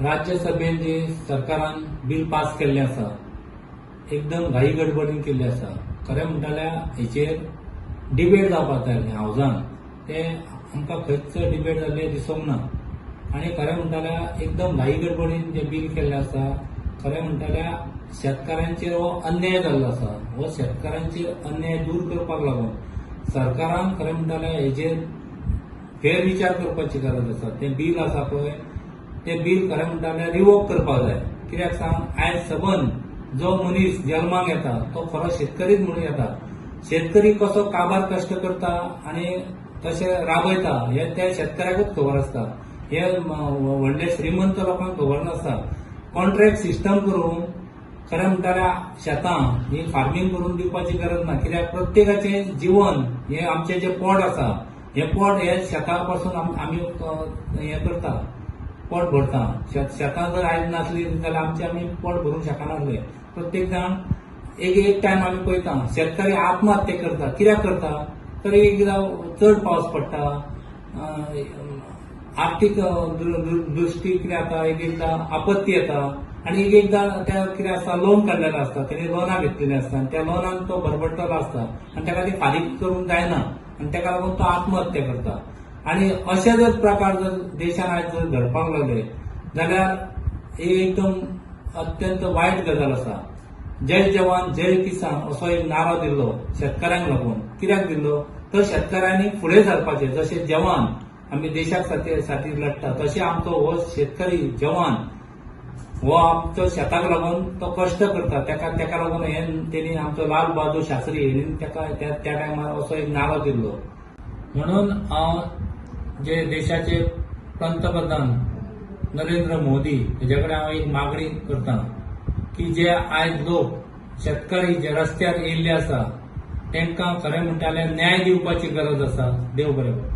राज्यसभेन जे सरकारान bill pass केल्लें आसा, एकदम घाई गडबडीन केल्लें आसा. खरें म्हणटा जाल्यार हेचेर डिबेट जावपाक जाय आसलें हावजान. तें आमकां खंयच डिबेट जाल्लें दिसूंक ना. आनी खरें म्हणटा जाल्यार एकदम घाई गडबडीन जें बील केल्लें आसा, खरें म्हणटा जाल्यार शेतकारांचेर हो अन्याय जाल्लो आसा. हो शेतकारांचेर अन्याय दूर करपाक लागून सरकारान खरें म्हणटा जाल्यार हेजेर फेरविचार करपाची गरज आसा. तें बील आसा पळय, तें बील खरें म्हणटा जाल्यार रिवोक करपाक जाय. कित्याक सांग, आयज सबंद जो मनीस जल्माक येता तो खरो शेतकरीच म्हणून येता. शेतकरी कसो काबार कश्ट करता आनी तशें राबयता हें त्या शेतकऱ्याकूच खबर आसता. हे व्हडले श्रीमंत लोकांक खबर नासता. कॉन्ट्रॅक्ट सिस्टम करून खरें म्हणटा जाल्यार शेतां ही फार्मींग करून दिवपाची गरज ना. कित्याक प्रत्येकाचें जिवन हें आमचें जें पोट आसा, हें पोट हे शेता पासून आमी हें करता, पोट भरता. शेतां जर आयज नासली जाल्यार आमचें आमी पोट भरूंक शकनासले. प्रत्येक जाण एक एक टायम आमी पळयता, शेतकरी आत्महत्या करता. कित्याक करता तर एकदां चड पावस पडटा, आर्थीक दृश्टी कितें जाता, एक एकदां आपत्ती येता आनी एक एकदां त्या कितें आसता, लोन काडलेलें आसता, तेणी लोनां घेतलेलीं आसता आनी त्या लोनान तो बरबडटलो आसता आनी ताका ती फारीक करूंक जायना आनी ताका लागून तो आत्महत्या करता. आनी अशे जर प्रकार जर देशान आयज जर घडपाक लागले जाल्यार ही एकदम अत्यंत वायट गजाल आसा. जय जवान जय किसान असो एक नारो दिल्लो शेतकऱ्यांक लागून. कित्याक दिल्लो तर शेतकऱ्यांनी फुडें सरपाचें. जशे जवान आमी देशाक खातीर लडटा, तशें आमचो हो शेतकरी जवान हो आमचो शेताक लागून तो कश्ट करता. तेका लागून हे तेणी आमचो लाल बहादूर शास्त्री हेणी तेका त्या त्या टायमार असो एक नारो दिल्लो. म्हणून हांव जे देशाचे पंतप्रधान नरेंद्र मोदी हेजे कडेन हांव एक मागणी करता की जे आयज लोक शेतकरी जे रस्त्यार येयल्ले आसा, तांकां खरें म्हणटा जाल्यार न्याय दिवपाची गरज आसा. देव बरें करूं.